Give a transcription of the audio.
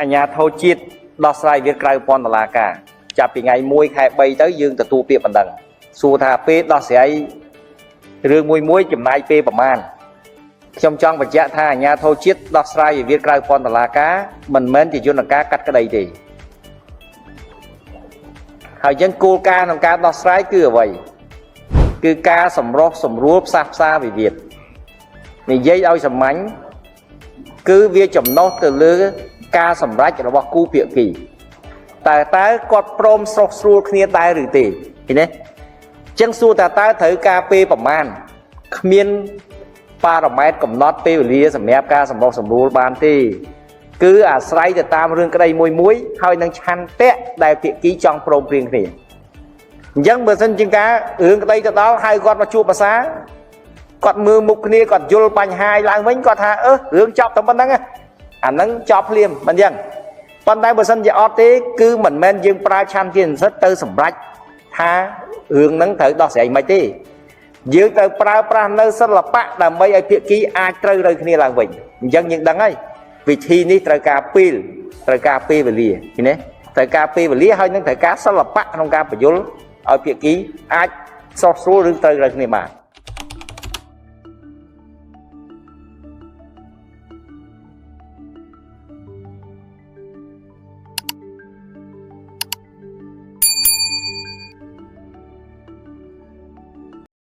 អាជ្ញាធរជាតិដោះស្រាយវាក្រៅពន្ធតុលាការចាប់ពីថ្ងៃ1ខែ3ទៅយើងទទួលពាក្យបណ្ដឹងសួរថាពេលដោះស្រាយរឿងមួយមួយចំណាយពេលប្រមាណខ្ញុំចង់បញ្ជាក់ថាអាជ្ញាធរជាតិដោះស្រាយវិវាទក្រៅពន្ធតុលាការមិនមែនជាយន្តការកាត់ក្តីទេហើយយើងគោលការណ៍ក្នុងការដោះស្រាយគឺអ្វីគឺការសម្រុះសម្រួលផ្សះផ្សាវិវាទនិយាយឲ្យសាមញ្ញគឺវាចំណុះទៅលើការសម្រេចរបស់គូភាគីតើតើគាត់ព្រមស្រុះស្រួលគ្នាដែរឬទេឃើញទេចឹងសួរថាតើត្រូវការពេលប្រមាណគ្មានប៉ារ៉ាម៉ែត្រកំណត់ពេលវេលាសម្រាប់ការសម្រុះសម្រួលបានទេគឺអាស្រ័យទៅតាមរឿងក្តីមួយមួយហើយនឹងឆន្ទៈដែលភាគីចង់ព្រមព្រៀងគ្នាអញ្ចឹងបើសិនជាការរឿងក្តីទៅដល់ហៅគាត់មកជួបភាសាគាត់មើលមុខគ្នាគាត់យល់បញ្ហាឡើងវិញគាត់ថាអឺរឿងចប់តែប៉ុណ្្នឹងអាហ្នឹងចប់ភ្លាមមិនអញ្ចឹងប៉ុន្តែបើសិនជាអត់ទេគឺមិនមែនយើងប្រើឆន្ទានុសិទ្ធិទៅសម្រេចថារឿងហ្នឹងត្រូវដោះស្រាយមិនទេយើងត្រូវប្រើប្រាស់នៅសិល្បៈដើម្បីឲ្យភាគីអាចត្រូវរូវគ្នាឡើងវិញអញ្ចឹងយើងដឹងហើយវិធីនេះត្រូវការពេលត្រូវការពេលវេលាឃើញទេត្រូវការពេលវេលាហើយនឹងត្រូវការសិល្បៈក្នុងការបញ្យលឲ្យភាគីអាចស្រុះស្រួលឬត្រូវរូវគ្នាបាន។